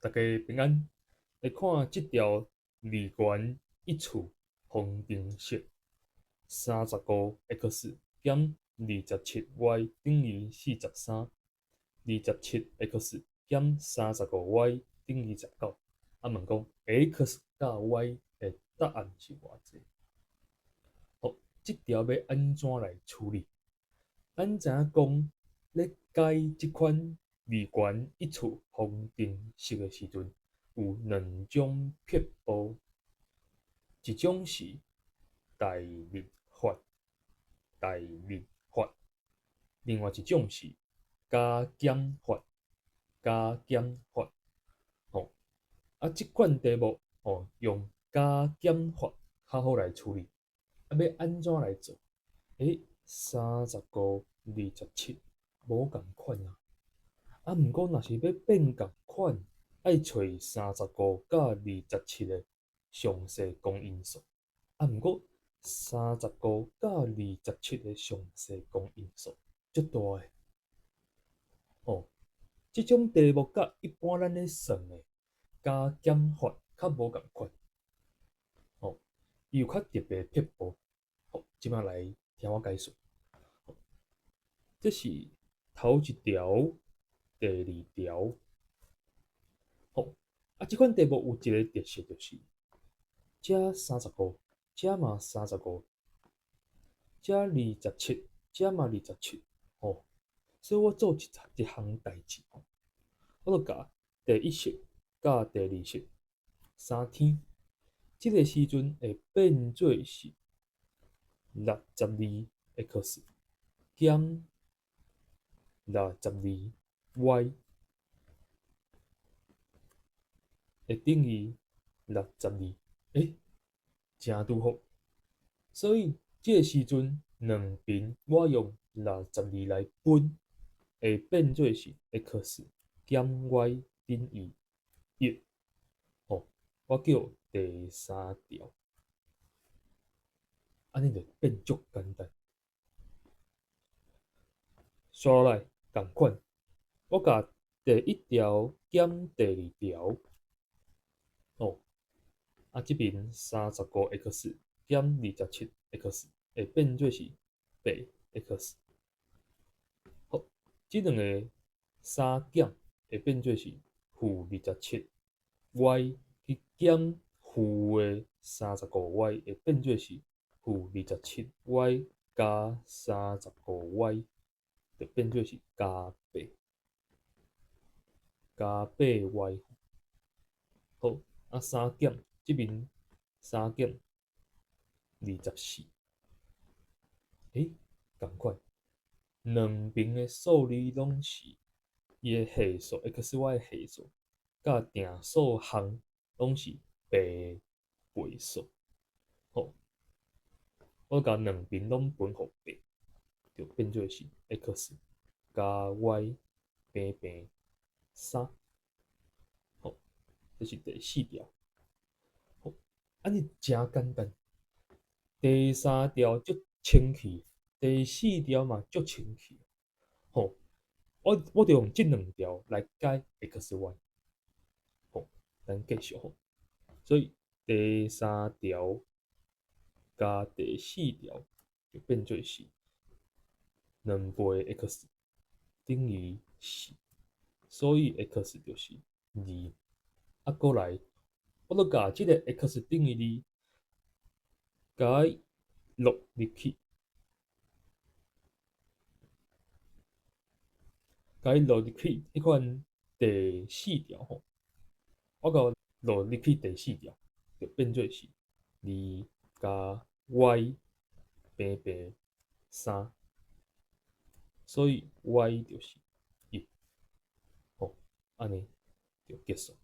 大家平安。來看這條二元一次方程式，35x 減27y 等於43，27x 減35y 等於19。啊，問講 x 佮 y 的答案是偌濟？好，這條欲按怎來處理？咱知影講，咧解這款二元一次方程式的時陣，有兩種撇步，一種是代入法，代入法；另外一種是加減法，加減法。吼，啊，這款題目吼，用加減法較好來處理。啊，欲按怎來做？欸，35、二十七無仝款啊！啊，毋過若是欲變仝款，愛揣三十五佮二十七的上細公因數。啊，毋過三十五佮二十七的上細公因數足大的。哦，這種題目佮一般咱咧算的加減法較無仝款。哦，伊有較特別的撇步。好，這擺來聽我解說。這是頭一條，第二條。好，啊，這款題目有一個特色，就是這三十五，這嘛三十五，這二十七，這嘛二十七，吼，所以我做一項代誌，我就共第一式佮第二式相添，這個時陣會變做是62x 減62y 會等於62，欸，誠拄好。所以這個時陣兩邊我用六十二來分，會變做是 x 減 y 等於1。吼，我叫第三條，按呢就變足簡單。紲落來仝款，我共第一條減第二條，哦，啊，這邊35x 減27x 會變做是8x。好，這兩个相減會變做是-27y 去減負的三十五 y，會變做是-27y 加三十五 y，就變做是加八，加八 y。好，啊，相減，這邊相減24，欸，仝款，兩邊的數字攏是伊的係數，x y 的係數，佮定數項攏是八的倍數。好，我共兩邊攏分予八，就變做是 x 加 y 平平三。好，這是第四條。好，按呢誠簡單。第三條足清氣，第四條嘛足清氣。吼，我就用這兩條來解 x y。好，咱繼續吼。所以第三條加第四條就變做是2倍 x 等於4，所以 x 就是二。啊，閣來，我閣共這个 x 等於二，共伊落入去，共伊落入去彼款第四條吼，我共落入去第四條，就變做是二加 y 平平三，所以 y 就是1，好，按呢就結束。